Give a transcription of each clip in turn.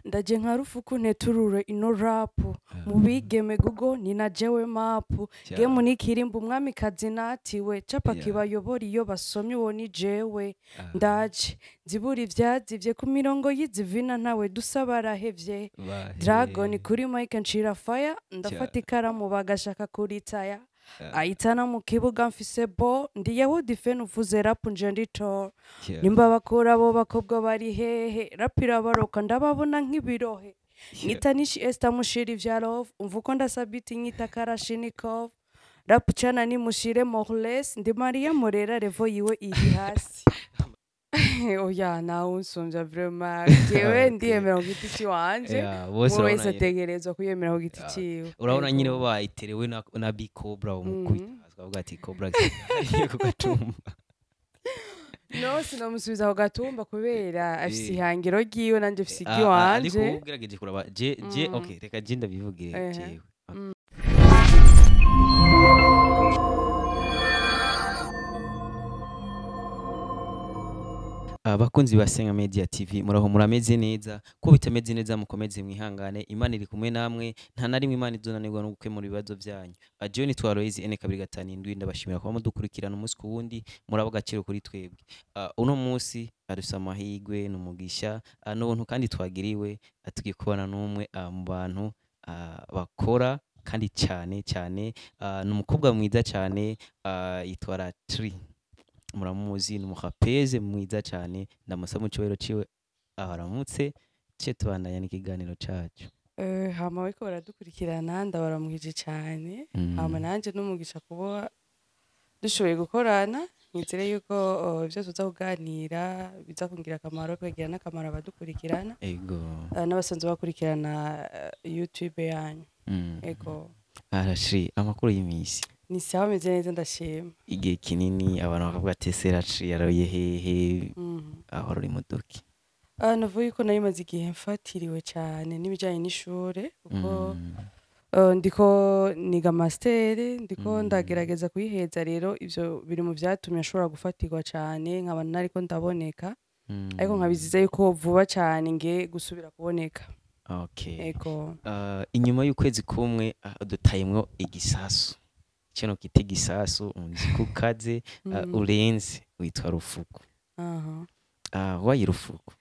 Ndaje nka rufuku nteturure ino rap mu bigeme gugo ni na jewe mapu game nikirimba umwamikazi natiwe capa kibayobora iyo basomye uwo ni jewe. Ndaje nzibura ivyazivye ku mirongo y'izivina ntawe dusa barahevye. Dragon kuri mic nshira fire, ndafata ikaramu bagashaka kuritaya ahitana mu kibuga mfise bo ndi Yahudi fen uvuze rap nje ndi tor nimba bakora abo bakobwa bari hehe rap irabaroka ndababona nk'ibirohe. Nyita nishi Esther mushira ivya love, umva uko ndasabiti nyita Karashinikov rap cana ni mushire Morles ndi Maria Morera revo yiwe iri hasi. Oya nawe unsumvya vraiment, jewe ndiyemera ku giti ciwanje. Bose umwe wese urabona nyine. Ategerezwa kwiyemera ku giti ciwe. Urabona nyine bo bayiterewe na Big Cobra umukubita akavuga ati Cobra agiye ku gatumba. No, sinamusubiza ku gatumba kubera afise ihangiro ryiwe nanje mfise Ariko iry'iwanje. wowe ugerageje kuraba je okay, reka je ndabivugire jewe. Abakunzi ba Senga Media TV, muraho, murameze neza? Ko bitameze neza mukomeze mwihangane, Imana iri kumwe namwe, nta na rimwe Imana izonanirwa no gukemura ibibazo byanyu. Jewe nitwa Aloys N257, ndabashimira kuba mudukurikirana umunsi ku wundi, murabo agaciro kuri twebwe. Uno munsi adufise amahirwe n'umugisha n'ubuntu kandi twagiriwe, tugiye kubana n'umwe mu bantu bakora kandi cyane cyane, ni umukobwa mwiza cyane, yitwa Ratri, muramuzi, ni umurapeze mwiza cyane. Ndamusaba mu cyubahiro ciwe aharamutse ce tubandanya n'ikiganiro cacu. Hama bariko baradukurikirana ndabaramukije cane. Hama nanje n'umugisha kuba dushoboye gukorana, nizere yuko ivyo tuza kuganira biza kungira akamaro bikagira n'akamaro abadukurikirana n'abasanzwe bakurikirana YouTube yanyu. Ego. Arashri, amakuru y'imisi? Ni sawa, meze neza, ndashima. Igihe kinini abantu bakavuga ati ese Ratri yaroye hehe? Aho uri muduki? Navuga yuko nari maze igihe mfatiriwe cane n'ibijanye n'ishure kuko ndiko niga master, ndiko ndagerageza kuyiheza. Rero ivyo biri mu vyatumye nshobora gufatirwa cane nkaba nariko ndaboneka, ariko nkabiziza yuko vuba cane ngiye gusubira kuboneka. Ego. Inyuma y'ukwezi kumwe dutayemwo igisasu, kino kita igisasu umuziki ukaze, urenze witwa Rufuku. Wayi Rufuku?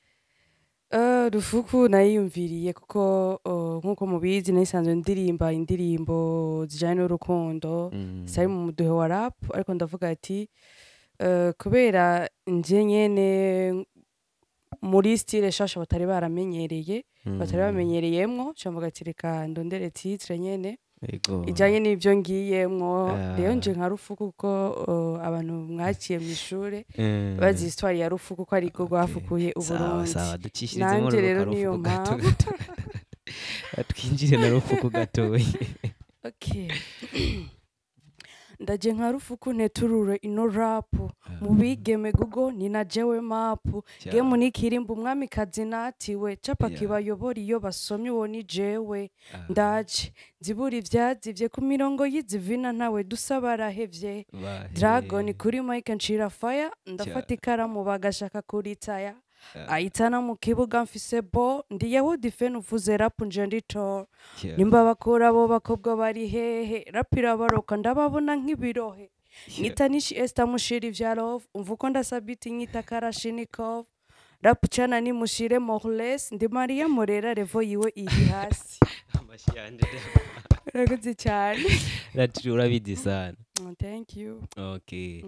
Rufuku nayiyumviriye kuko nkuko mubizi nayisanzwe ndirimba indirimbo zijanye n'urukundo, sari mu muduhe wa rap, ariko ndavuga ati kubera nje nyene muri style shasha batari baramenyereye, batari bamenyereyemwo, mvuga ati reka ndondere titre nyene ijanye n'ivyo ngiyemwo. Rero nje nka Rufuku kuko abantu mwaciye mw'ishure bazi histoire ya Rufuku ko ariko rwafukuye Sawa. Uburundi. Sawa, ducishirizemo Nanje rero rero niyo karufuku gato mpamvu. gato, twinjire na Rufuku gatoyi. Okay. Ndaje nka rufuku nteturure ino rap mu bigeme gugo ni na jewe mapu game nikirimba umwamikazi natiwe capa kibayobora iyo basomye uwo ni jewe. Ndaje nzibura ivyazivye ku mirongo y'izivina ntawe dusa barahevye. Dragon kuri mic nshira fire, ndafata ikaramu bagashaka kuritaya ahitana mu kibuga mfise bo ndi Yahudi fen uvuze rap nje ndi tor nimba bakora abo bakobwa bari hehe rap irabaroka ndababona nk'ibirohe. Nyita nishi Esther mushira ivya love, umva uko ndasabiti nyita Karashinikov rap cana ni mushire Morles ndi Maria Morera revo yiwe iri hasi. Amashi yanje. Urakoze cyane. Ratri, urabizi sana. Thank you. Okay.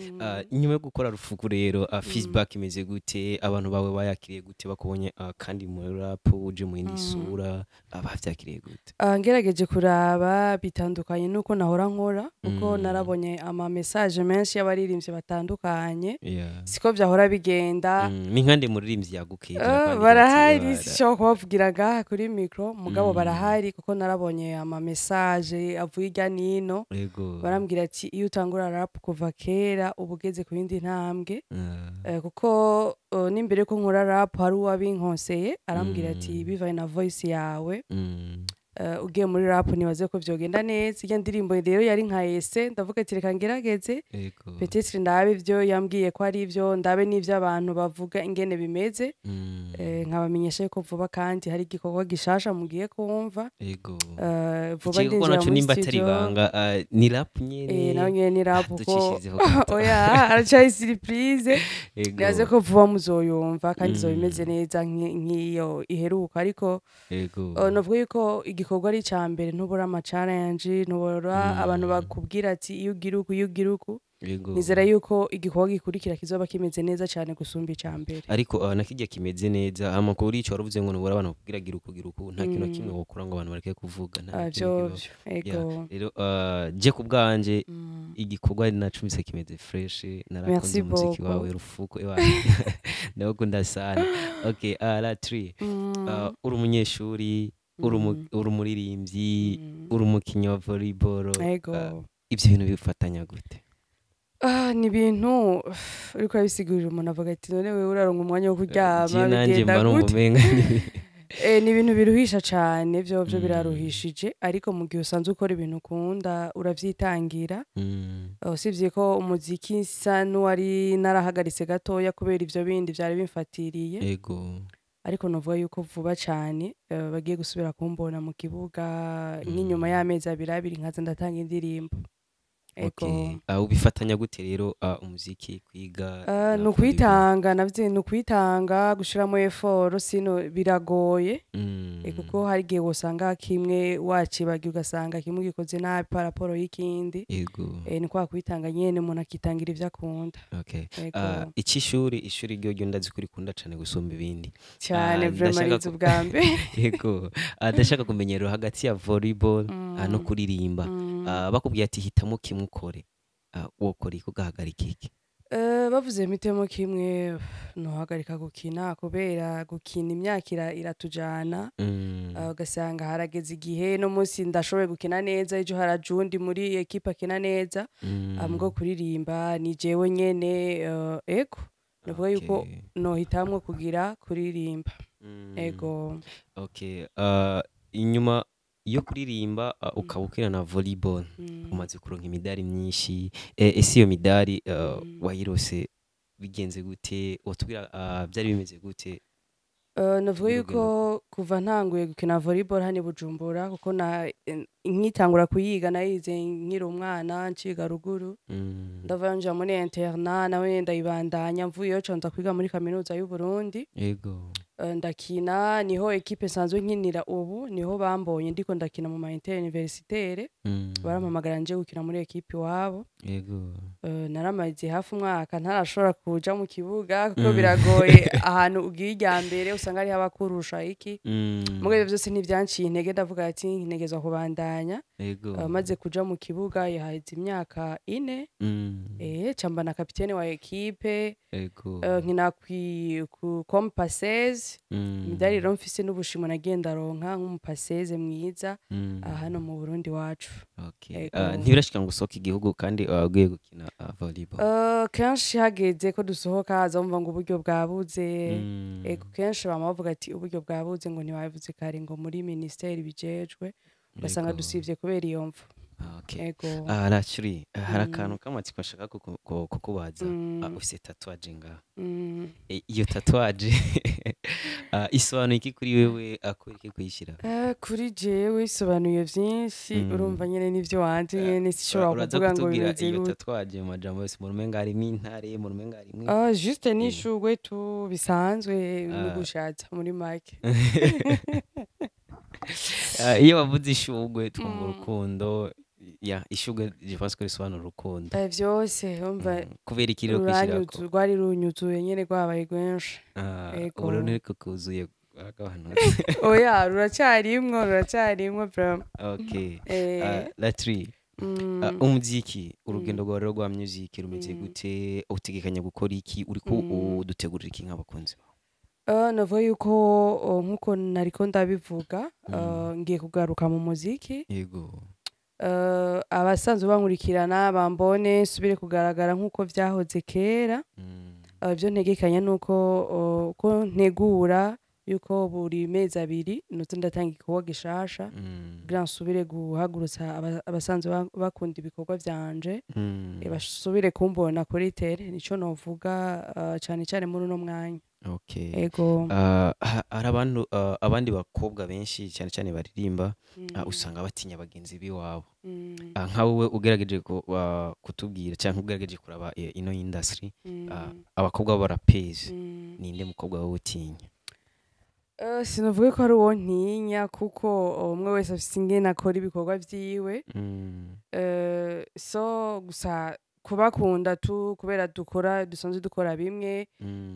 Inyuma yo gukora Rufuku rero, feedback imeze gute? Abantu bawe bayakiriye gute bakubonye kandi muri rap uje mu yindi sura, bavyakiriye gute? Ngerageje kuraba bitandukanye nuko nahora nkora kuko narabonye ama message menshi y'abaririmbyi batandukanye, siko vyahora bigenda. Ni nkande muririmbyi yagukije akwandikira ati, Barahari, sinshobora kubavugira ngaha kuri micro mugabo barahari kuko narabonye ama message avuye irya nino, barambwira ati iyo utangura rap kuva kera uba ugeze ku yindi ntambwe. Kuko n'imbere ko nkora rap hari uwabinkonseye arambwira ati bivanye na voice yawe Ugiye muri rap nibaze ko vyogenda neza. Iyo ndirimbo rero yari nka ese, ndavuga ati reka ngerageze, peut-être ndabe ivyo yambwiye ko ari ivyo, ndabe n'ivyo abantu bavuga ingene bimeze. Nkabamenyesha yuko vuba kandi hari igikorwa gishasha mugiye kumva. Vuba Igikorwa ndinjira naco muri nimba atari studio. ibanga, ni rap nyene? Nawe nyene ni rap kuko Ducishirizeho gato. Oya, aracari surprise. Nibaze ko vuba muzoyumva kandi izoba imeze neza nk'iyo iheruka, ariko novuga yuko igikorwa ari ica mbere, ntubura ama challenge, ntubura abantu bakubwira ati iyo ugira uku, iyo ugira uku. Nizera yuko igikorwa gikurikira kizoba kimeze neza cyane gusumba ica mbere. Ariko nakijya kimeze neza, hama kuri ico waravuze ngo ntubura abantu bakubwira gira uku, gira uku, nta kintu na kimwe wokora ngo abantu bareke kuvuga, nta na kimwe Vyo kibaho. vyo, ego. Rero je ku bwanje igikorwa nacumvise kimeze fresh, narakunze Merci umuziki beaucoup. wawe rufuko, ewa, ndawukunda sana. Okay, la tri, uri umunyeshuri, uri umuririmbyi, uri umukinyi wa volleyball. Ego. Ivyo bintu bifatanya gute? Ni ibintu uriko urabisigurira umuntu avuga ati none wewe uraronka umwanya wo kuryama, Je nanje bigenda mba numva gute? umenga Ni ibintu biruhisha cane, vyo biraruhishije, ariko mu gihe usanzwe ukora ibintu ukunda uravyitangira. Usibye ko umuziki nsa n'uwari narahagaritse gatoya kubera ivyo bindi vyari bimfatiriye, ariko novuga yuko vuba cane bagiye gusubira kumbona mu kibuga nk'inyuma y'amezi abiri abiri nkaza ndatanga indirimbo. Ego. Okay. Ubifatanya gute rero, umuziki, kwiga Ni na volleyball? ukwitanga, navyo ni ukwitanga, gushiramo effort, sino biragoye. Kuko hari igihe wosanga kimwe wacibagiye, ugasanga kimwe ugikoze nabi par rapport y'ikindi. Ni kwa kwitanga nyene, umuntu akitangira ivyo akunda. Ego. Ic'ishuri, ishuri ryo ndazi ko urikunda cane gusumba ibindi. Cane, vraiment, Ndashaka riza ubwa mbere. Yego. Ndashaka kumenyera hagati ya volleyball no kuririmba. Bakubwiye ati hitamo kimwe ukore, wokora iki ugahagarika iki? Bavuze mpitemo kimwe, nohagarika gukina, kubera gukina imyaka iratujana. Ugasanga harageze igihe no munsi ndashoboye gukina neza, ejo haraje uwundi muri ekipe akina neza. Mbwo kuririmba ni jewe nyene, ego, novuga yuko nohitamwo kugira kuririmba. Ego. Okay. Inyuma yo kuririmba, ukaba ukina na volleyball, umaze kuronka imidari myinshi. Ese iyo midari wayirose bigenze gute? Wotubwira byari bimeze gute? Navuga Urugendo. yuko kuva ntanguye gukina volleyball hano i Bujumbura, kuko na nkitangura kuyiga nayize nkiri umwana nciga ruguru, ndava nja muri internat, nawe ndayibandanya, mvuyeyo ca nza kwiga muri kaminuza y'u Burundi. Ndakina, niho ekipe nsanzwe nkinira ubu, niho bambonye ndiko ndakina mu ma inter universitaire, barampamagara nje gukina muri ekipe iwabo. Naramaze hafi umwaka ntarashobora kuja mu kibuga kuko biragoye, ahantu ugiye irya mbere usanga hariho abakurusha iki. Muga ivyo vyose ntivyanciye intege, ndavuga ati ntegerezwa kubandanya. Maze kuja mu kibuga yaheze imyaka 4, ca mba na kapitene wa ekipe. Nkina comme passeuse. Imidari rero mfise n'ubushimwe nagiye ndaronka nk'umupasseuse mwiza hano mu Burundi wacu. Ego. Ntibirashika ngo usohoke igihugu kandi ugiye gukina volleyball? Kenshi hageze ko dusohoka haza wumva ngo uburyo bwabuze. Ego, kenshi bama bavuga ati uburyo bwabuze, ngo ntibabivuze kare, ngo muri minisiteri bijejwe, ugasanga dusivye kubera iyo mvo. Ego. Rachiri, hari akantu k'amatsiko nshaka kukubaza. Ufise tatouage ngaha. Iyo tatouage isobanuye iki kuri wewe, kubera iki kuyishira? Kuri jewe isobanuye vyinshi. Urumva nyene n'ivyo wanje nyene sishobora Uraza kuvuga ngo kutubwira bimeze iyo gute. tatouage mu majambo yose, mu rumenga harimwo intare, mu rumenga harimwo Juste n'ishurwe tu bisanzwe, no gushaza muri make. Iyo bavuze ishurwe twumva urukundo, ya ishurwe je pense ko risobanura urukundo. Vyose urumva. Kubera iki rero kwishyirako? Rwari runyuzuye nyene, rwabaye rwinshi. Ego. Ubu rero ntiriko kuzuye, rwaragabanutse? Oya, ruracyarimwo, ruracyarimwo vraiment. Okay. Latri, umuziki, urugendo rwawe rero rwa music rumeze gute? Utegekanya gukora iki? Uriko udutegurira iki nk'abakunzi bawe? Navuga yuko nkuko nariko ndabivuga, ngiye kugaruka mu muziki. Abasanzwe bankurikirana bambone nsubire kugaragara nkuko vyahoze kera. Ivyo ntegekanya nuko ko ntegura Yuko buri mezi 2 noza ndatanga igikorwa gishasha kugira nsubire guhagurutsa abasanzwe bakunda ibikorwa vyanje, basubire kumbona kuri tele. Nico novuga cane cane muri uno mwanya. Ego. Hari abantu, abandi bakobwa benshi cyane cyane baririmba, usanga batinya bagenzi biwabo. Nka wowe ugerageje kutubwira cyangwa ugerageje kuraba ino industry, abakobwa b'abarapezi, ninde mukobwa wowe utinya? Sinavuga ko ari uwo ntinya, kuko umwe wese afise ingene akora ibikorwa vyiwe. So gusa kubakunda tu kubera dukora, dusanzwe dukora bimwe.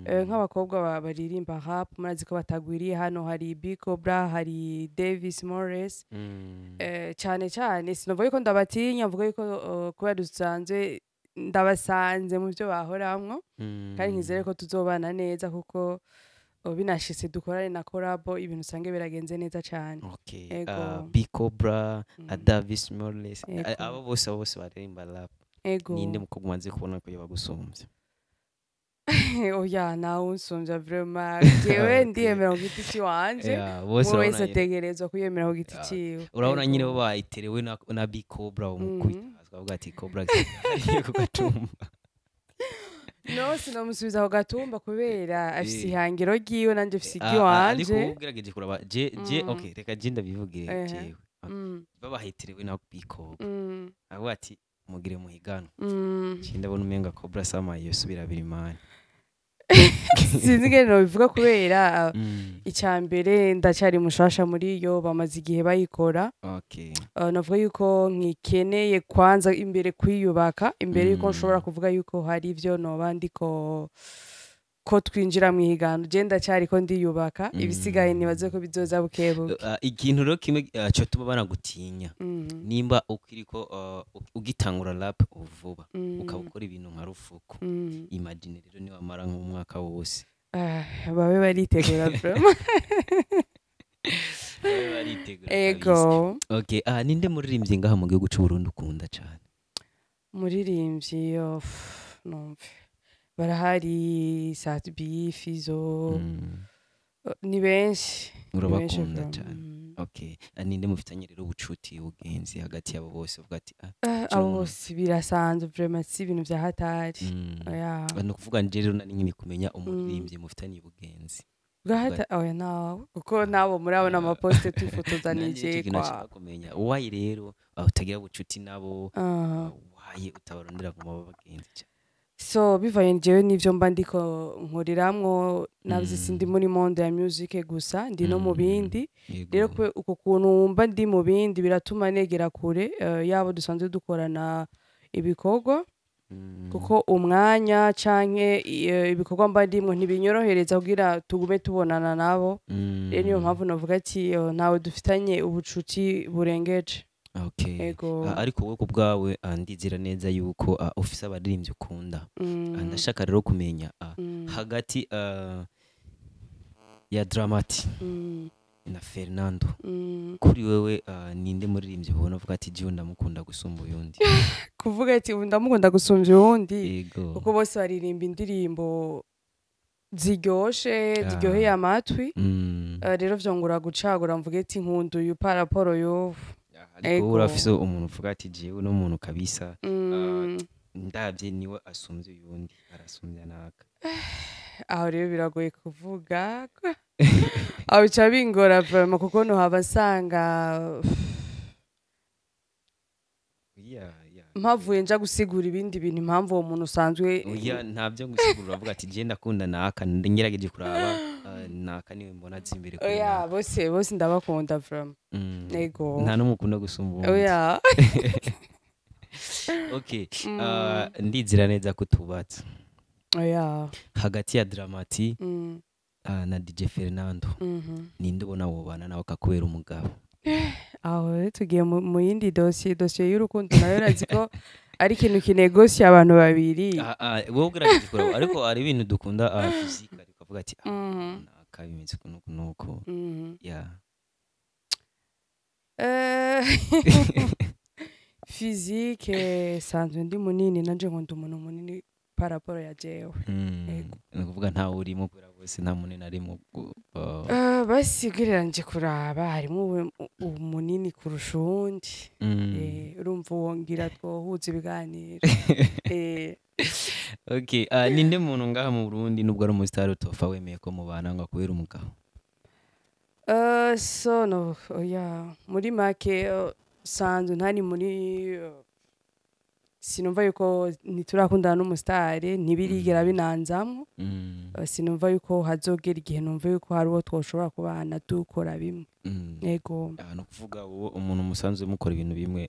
Nk'abakobwa baririmba rap, murazi ko batagwiriye hano. Hari B Cobra, hari Davis Morris. Cyane cyane sinavuga ko ndabatinya, mvuga yuko kubera dusanzwe ndabasanze mu byo bahoramwo, kandi nkizere ko tuzobana neza, kuko binashitse dukorane na collabo, ibintu usange biragenze neza cyane. Ego. B Cobra, Davis Morales, Ego. abo bose baririmba rap, Ego. ninde mukobwa umaze kubona ko yabagusumbya? Oya, nawe unsumbya vraiment. Jewe ndiyemera ku giti ciwanje. Yeah, bose Umwe wese urabona nyine- ategerezwa kwiyemera ku giti ciwe. Urabona Ego. nyine bo bayiterewe na B Cobra, umukubita akavuga ati Cobra hariye ku gatumba. No, sinamusubiza ku gatumba kubera afise ihangiro ryiwe, nanje mfise Ariko iry'iwanje. wowe ugerageje kuraba je okay, reka je ndabivugire. Jewe babahiterewe na B Cobra, avuga ati mugire muhigano, je ndabona umenga Cobra sama yosubira birimani. Sinzi ingene nobivuga kubera icya mbere ndacyari mushasha muri yo, bamaze igihe bayikora. Navuga yuko nkikeneye kwanza imbere kwiyubaka, imbere yuko nshobora kuvuga yuko hari ivyo noba ndiko ko twinjira mu ihigano. Je ndacyariko ndiyubaka, ibisigaye nibaze ko bizoza bukebuke. Ikintu rero kimwe cotuma banagutinya, nimba ukiriko ugitangura rap vuba, ukaba ukora ibintu nka rufuku, imagine rero niwamara nk'umwaka wose. Ah, babe baritegura vraiment. Babe baritegura kabisa. Ego. Okay, ninde muririmbyi ngaha mu gihugu c'u Burundi ukunda cane? Muririmbyi yo, numve barahari: Sat-B, Fizo, ni benshi, ni benshi Urabakunda vraiment. cane. Mm. Okay, ninde mufitanye rero ubucuti, ubugenzi hagati yabo bose, uvuga ati Abo umuntu- bose birasanzwe vraiment, si ibintu vya hatari. Oya. Ni ukuvuga nje rero nari nyine kumenya umuririmbyi mufitanye ubugenzi. Bwahata, oya, nawe kuko nabo murabona amaposte twifotozanije. Nanjye nicyo kintu kwa nashaka kumenya, why rero utagira ubucuti nabo? Why utabarondera ngo mube bagenzi cane? So bivanye jewe n'ivyo mba ndiko nkoriramwo, navyo sindi muri monde ya music gusa, ndi no mu bindi. Rero uko kuntu wumva ndi mu bindi biratuma negera kure yabo dusanzwe dukorana ibikorwa, kuko umwanya canke ibikorwa mba ndimwo ntibinyorohereza kugira tugume tubonana nabo. Rero niyo mpamvu navuga ati ntawe dufitanye ubucuti burengeje. Ego. Ariko wowe ku bwawe, ndizera neza yuko ufise abaririmbyi ukunda. Ndashaka rero kumenya hagati ya Dramati na Fernando, kuri wewe ninde muririmbyi ubona uvuga ati jiwe ndamukunda gusumba uyundi? Kuvuga ati ubu ndamukunda gusumbya uwundi, Ego. kuko bose baririmba indirimbo ziryoshe, ziryoheye amatwi. Rero vyongura gucagura mvuge ati nkunda uyu par rapport y'ubu. Ariko wowe Ego. urafise umuntu uvuga ati jewe uno muntu kabisa, ndavye niwe asumbye uyundi, arasumbya naka? Aho rero biragoye kuvuga, aho bica bingora vraiment, kuko nohaba nsanga mpavuye nja gusigura ibindi bintu, impamvu uwo muntu usanzwe. Oya, ntabyo gusigura, uravuga ati je ndakunda naka, ngerageje kuraba naka niwe mbona azi imbere kuri Oya, naka. bose bose ndabakunda vraiment. Ego. Nta n'umwe ukunda gusumba uwundi? Oya. Okay, ndizera neza ko tubatse. Oya. Hagati ya Dramati na DJ Fernando, ninde ubona wobana nawe akakubera umugabo? Aho rero tugiye mu yindi dosiye, dosiye y'urukundo. Nayo urazi ko ari ikintu kinegosiye abantu babiri. Wowe ugerageje kuraba, ariko hari ibintu dukunda, physique, ariko avuga ati naka bimeze uku nuku nuku. Yeah. Physique, sanzwe ndi munini, nanje nkunda umuntu munini Par rapport ya jewe. Yego. Ni ukuvuga ntawe urimo, kubera bose nta munini arimo. Basi ugereranije kuraba, harimo umunini kurusha uwundi. Urumva wongira twohuza ibiganiro. Okay, ninde muntu ngaha mu Burundi, nubwo ari umusitari, utofa wemeye ko mubana ngo akubere umugabo? So no, oya, muri make sanzwe ntari muri sinumva yuko ntiturakundana n'umusitari, ntibirigera binanzamwo. Sinumva yuko hazogera igihe numva yuko hari uwo twoshobora kubana dukora bimwe. Yego. Ni ukuvuga uwo umuntu musanzwe mukora ibintu bimwe?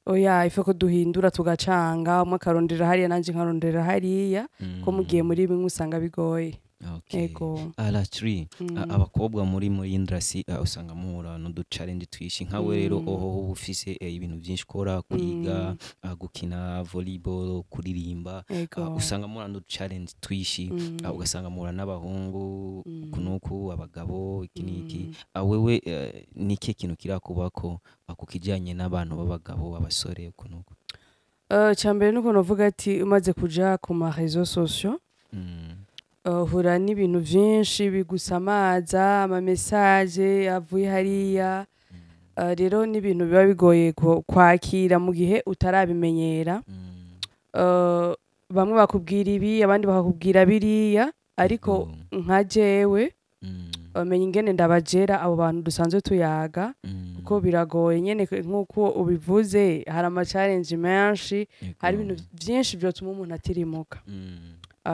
Oya, ife ko duhindura tugacanga, umwe akarondera hariya, nanje nkarondera hariya, ko mugiye muri bimwe usanga bigoye. Yego. Aratri abakobwa muri industry usanga muhura n'udu challenge twishi. Nkawe rero, oho uba ufise ibintu byinshi ukora: kwiga, gukina volleyball, kuririmba. Usanga muhura n'udu challenge twishi. Ugasanga muhura n'abahungu uku n'uku, abagabo iki n'iki. Wewe ni ikihe kintu kirakubako ku kijanye n'abantu b'abagabo, abasore uku n'uku? Icya mbere nuko novuga ati umaze kuja ku ma réseaux sociaux, uhura n'ibintu vyinshi bigusamaza, ama message avuye hariya. Rero n'ibintu biba bigoye kwakira mu gihe utarabimenyera. Bamwe bakubwira ibi, abandi bakakubwira biriya, ariko nka jewe menya ingene ndabajera abo bantu dusanzwe tuyaga, kuko biragoye nyene nk'uko ubivuze, hari ama challenge menshi, hari ibintu vyinshi vyotuma umuntu atirimuka.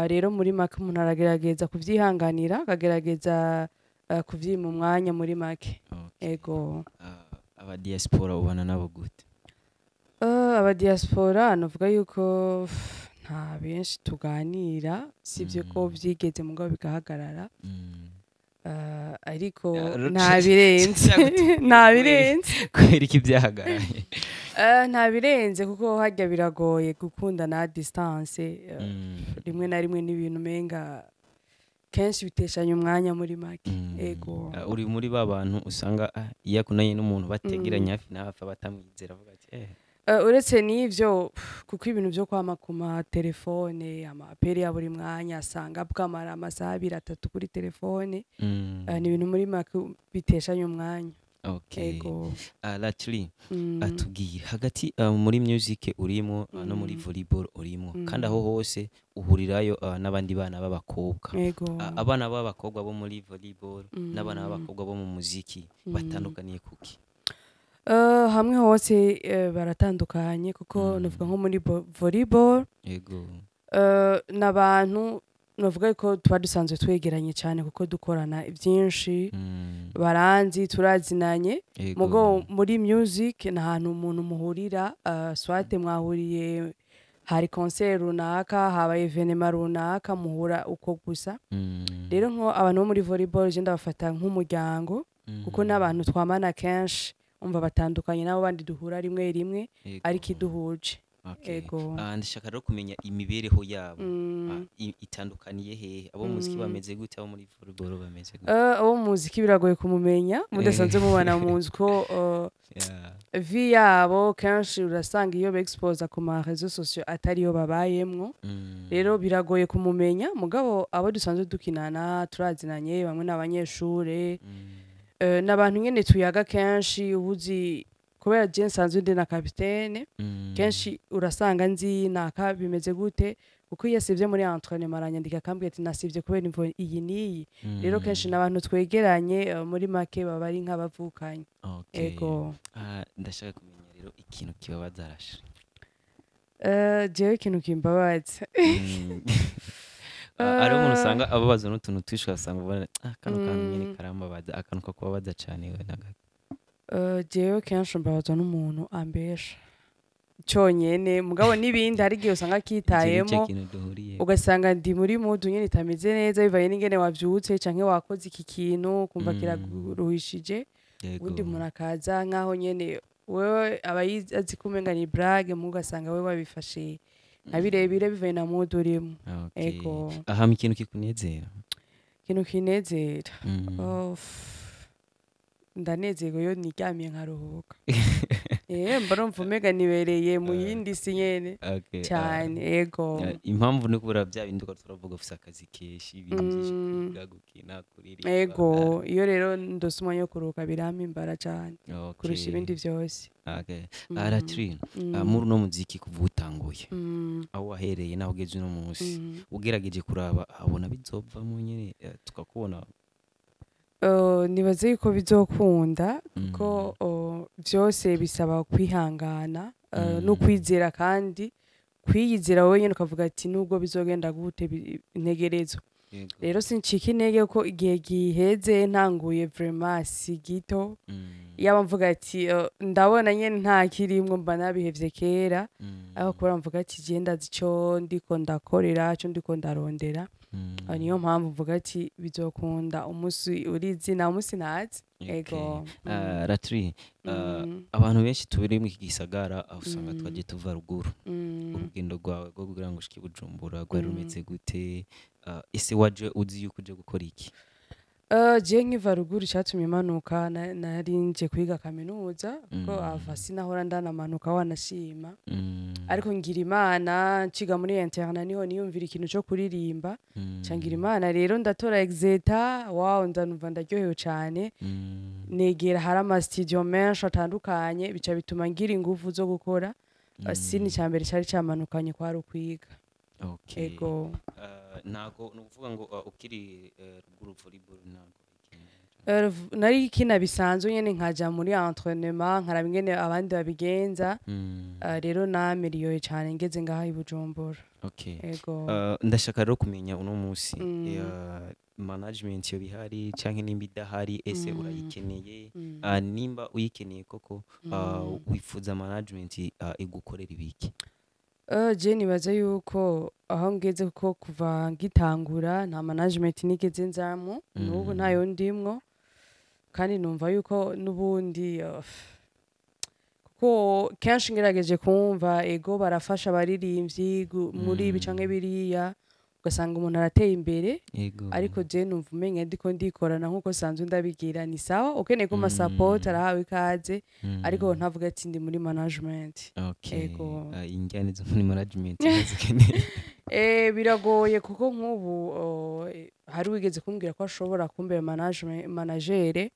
Rero muri make umuntu aragerageza kuvyihanganira, akagerageza kuvyima umwanya muri make. Ego. Aba diaspora ubana nabo gute? Aba diaspora novuga yuko nta benshi tuganira, sivyo ko vyigeze mugabo bigahagarara. Ariko nta birenze, nta birenze. Kubera iki byahagaraye? Nta birenze, kuko harya biragoye gukundana à distance. Rimwe na rimwe n'ibintu umenga kenshi biteshanya umwanya muri make. Ego. Uri muri ba bantu usanga iyo akunanye n'umuntu bategeranye hafi na hafi batamwizera, avuga ati Uretse n'ivyo, kuko ibintu vyo kwama ku matelefone, ama appels ya buri mwanya, asanga bwamara amasaha abiri, atatu kuri telefone. Ni ibintu muri make biteshanya umwanya. Ego. Latri, atubwire hagati muri music urimo no muri volleyball urimo, kandi aho hose uhurirayo n'abandi bana b'abakobwa. Ego. Abana b'abakobwa bo muri volleyball n'abana b'abakobwa bo mu muziki batandukaniye kuki? Hamwe hose baratandukanye, kuko novuga nko muri volleyball, n'abantu novuga ko tuba dusanzwe twegeranye cyane, kuko dukorana byinshi, baranzi, turazinanye. Mugo muri music ni ahantu umuntu muhurira, soit mwahuriye hari concert runaka, habaye événement runaka, muhura uko gusa. Rero nko abantu bo muri volleyball je ndabafata nk'umuryango, kuko n'abantu twamana kenshi, umva batandukanye n'abo bandi duhura rimwe rimwe, ariko iduhuje. Ego. Ndashaka rero kumenya imibereho yabo. Itandukaniye hehe? Abo mu muziki bameze gute? Abo muri volleyball bameze gute? Abo mu muziki biragoye kumumenya mudasanzwe mubana mu nzu, ko vie yabo kenshi urasanga iyo bexposa ku ma réseaux sociaux atariyo babayemwo. Rero biragoye kumumenya. Mugabo abo dusanzwe dukinana turazinanye, bamwe n'abanyeshure, n'abantu nyene tuyaga kenshi, ubuzi kubera je nsanzwe ndi na capitaine, kenshi urasanga nzi naka bimeze gute, kuko iyo asivye muri entraînement aranyandika akambwira ati nasivye kubera imvo iyi n'iyi. Rero kenshi n'abantu twegeranye, muri make baba ari nk'abavukanye. Ego. Ndashaka kumenya rero ikintu kibabaza Rasha. Jewe ikintu kimbabaza? Hariho umuntu usanga ababaza n'utuntu twinshi, ugasanga ubona kano kantu nyine karambabaza, akantu kakubabaza cane we nagake? Jewe kenshi mbabazwa n'umuntu ambesha cyonyene, mugabo n'ibindi hari igihe usanga Icyo akitayemo. kintu duhuriye. Ugasanga ndi muri mood nyene itameze neza, bivanye n'ingene wavyutse canke wakoze iki kintu, kumva kiraruhishije, ubundi umuntu akaza nkaho nyene wewe aba azi ko umenga ni blague, mu ugasanga wewe wabifashe nka birebire, bivaye na mood urimo. Ego. Ahama ikintu kikunezera? Ikintu kinezera? Oh, ndanezerwa iyo niryamiye nkaruhuka. Mba numva umenga nibereye mu yindi si nyene. Okay, Cyane, ego. Impamvu ni kubera bya bindi uko turavuga, ufise akazi kenshi, ibintu byinshi, kwiga, gukina, kuririmba. Ego, iyo rero ndose umwanya wo kuruhuka birampimbara cyane kurusha ibindi vyose. Okay. Ratri, muri uno muziki kuva utanguye, aho wahereye naho ugeze uno munsi, ugerageje kuraba abona bizovamo nyene, tukakubona? Nibaze yuko bizokunda kuko vyose bisaba kwihangana no kwizera, kandi kwiyizera wowe nyene, ukavuga ati nubwo bizogenda gute ntegerezwa. Rero sincika intege ko igihe giheze ntanguye, vraiment si gito. Yaba mvuga ati ndabona nyene nta kirimwo, mba nabihevye kera, ariko kubera mvuga ati je ndazi ico ndiko ndakorera, ico ndiko ndarondera. Aho niyo mpamvu mvuga ati bizokunda umunsi urizina, umunsi ntazi. Ego. Ratri, abantu benshi tubiri mu iki gisagara aho usanga twagiye tuva ruguru. Urugendo rwawe rwo kugira ngo ushike i Bujumbura rwari rumeze gute? Ese waje uzi yuko uje gukora iki? Je nkiva ruguru, icatumye manuka nari nje kwiga kaminuza, kuko ava sinahora ndanamanuka wanashima. Ariko ngira Imana nciga muri internat, niho niyumvira ikintu co kuririmba. Ca ngira Imana rero ndatora exeta, wow, ndanumva ndaryohewe cane. Negera hari ama studio menshi atandukanye, bica bituma ngira inguvu zo gukora. Sini ca mbere cari camanukanye kwari ukwiga. Ego. Ntago ni ukuvuga ngo ukiri ruguru volleyball ntago Nari kina bisanzwe nyene, nkaja muri entraînement nkaraba ingene abandi babigenza. Rero namiriyoye cane ngeze ngaha i Bujumbura. Ego. Ndashaka rero kumenya uno munsi, management yo bihari canke nimba idahari, ese urayikeneye? Nimba uyikeneye koko, wifuza management igukorera ibiki? Je nibaza yuko aho ngeze, kuko kuva ngitangura nta management nigeze nzamwo, n'ubu ntayo ndimwo, kandi numva yuko n'ubundi kuko kenshi ngerageje kumva, ego barafasha abaririmbyi muri ibi canke biriya, ugasanga umuntu arateye imbere, ariko je numva umenga ndiko ndikorana nkuko sanzwe ndabigira. Ni sawa, ukeneye ko support arahawe ikaze, ariko ntavuga ati ndi muri management. Ego. Injyane zo muri management ntazikeneye. Biragoye kuko nk'ubu hari wigeze kumbwira ko ashobora kumbera management manager,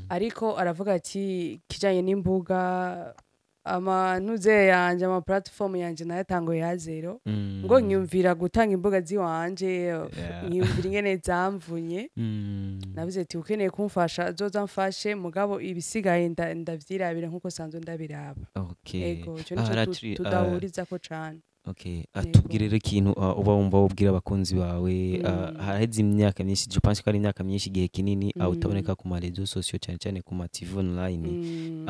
ariko aravuga ati kijanye n'imbuga, amantuze yanje, ama platform yanje nayatanguye ya zero, ngo nyumvira gutanga imbuga ziwanje, nkiyumvira ingene zamvunye. Navuze ati ukeneye kumfasha azoza mfashe, mugabo ibisigaye ndavyirabira nkuko sanzwe ndabiraba. Ego, ico nico Ratri, tudahurizako cane. Okay, Yego. tubwire rero ikintu uba wumva wobwira abakunzi bawe. Haraheze imyaka myinshi, je pense ko ari imyaka myinshi, igihe kinini utaboneka ku ma réseaux sociaux, cyane cyane ku ma TV online.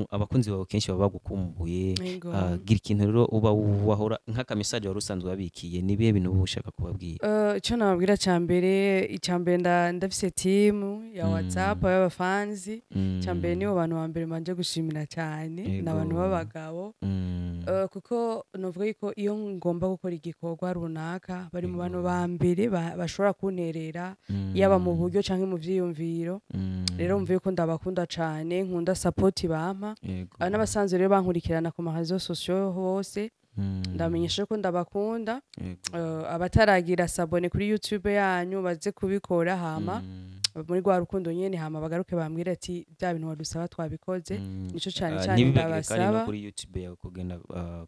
Abakunzi bawe kenshi baba bagukumbuye. Ego. Gira ikintu rero uba wahora nk'aka message wari usanzwe wabikiye, nibihe bintu uba ushaka kubabwira? Ico nababwira ca mbere, ica mbere ndafise team ya WhatsApp y'abafanzi. Ica mbere nibo bantu ba mbere mbanje gushimira cyane, ni abantu b'abagabo. Kuko novuga yuko iyo ngomba gukora igikorwa runaka, bari mu bantu ba mbere bashobora kunterera, yaba mu buryo canke mu vyiyumviro. Rero mvuye yuko ndabakunda cane, nkunda support bampa. N'abasanzwe rero bankurikirana ku ma réseaux sociaux hose, ndamenyesha ko ndabakunda. Abataragira s'abonner kuri YouTube yanyu baze kubikora, hama muri rwa rukundo nyene, hama bagaruke bambwire ati bya bintu wadusaba twabikoze. Nico cane cane Ntibibagire kandi no ndabasaba. kuri YouTube yawe kugenda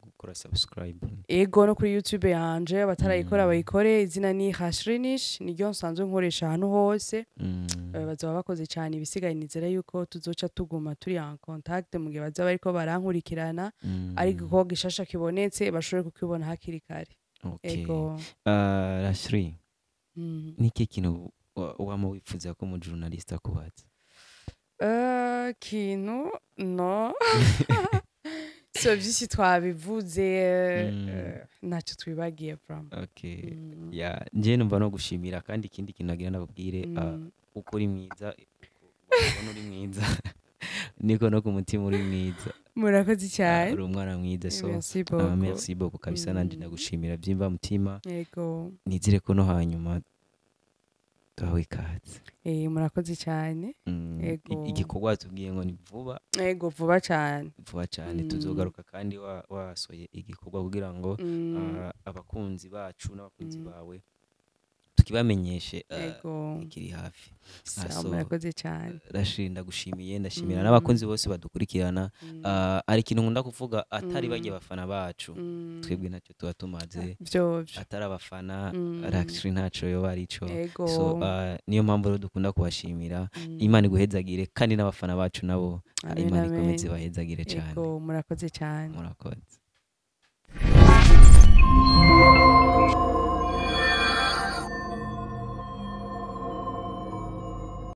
gukora subscribe. Ego, no kuri YouTube yanje abatarayikora bayikore, izina ni Hashrinish, niryo nsanzwe nkoresha ahantu hose. Bazoba bakoze cyane. Ibisigaye nizera yuko tuzoca tuguma turi en contact mu gihe bazaba bariko barankurikirana, ariko igikorwa gishasha kibonetse bashobore kukibona hakiri kare. Ego. Rashri, niki kintu wama wifuza ko mu journaliste akubaza? Kintu no so vyinshi twabivuze, ntacyo twibagiye from. Okay. Yeah, nje numva no gushimira, kandi ikindi kintu nagira nababwire, uko uri mwiza, uko ubona uri mwiza, niko no ku mutima uri mwiza. Murakoze cyane. Uri umwana mwiza, so Merci beaucoup. Merci beaucoup kabisa, nanje ndagushimira byimva mutima. Yego. Nizere ko no hanyuma Tuhawe ikaze. Murakoze cyane. Ego. Igikorwa tubwiye ngo ni vuba. Ego, vuba cyane. Vuba cyane. Tuzogaruka kandi wasohoye igikorwa kugira ngo abakunzi bacu n'abakunzi bawe tukibamenyeshe kiri hafi. Sawa, So, murakoze cyane. Rachel, ndagushimiye, ndashimira n'abakunzi bose badukurikirana. Hari ikintu nkunda kuvuga, atari bajya abafana bacu, twebwe ntacyo tuba tumaze. Vyovyo. Atari abafana, Rachel ntacyo yoba arico. Ego. So niyo mpamvu rero dukunda kubashimira. Imana iguhezagire, kandi n'abafana bacu nabo Amen, Imana amen. ikomeze ibahezagire cyane. Ego, murakoze cyane. Murakoze.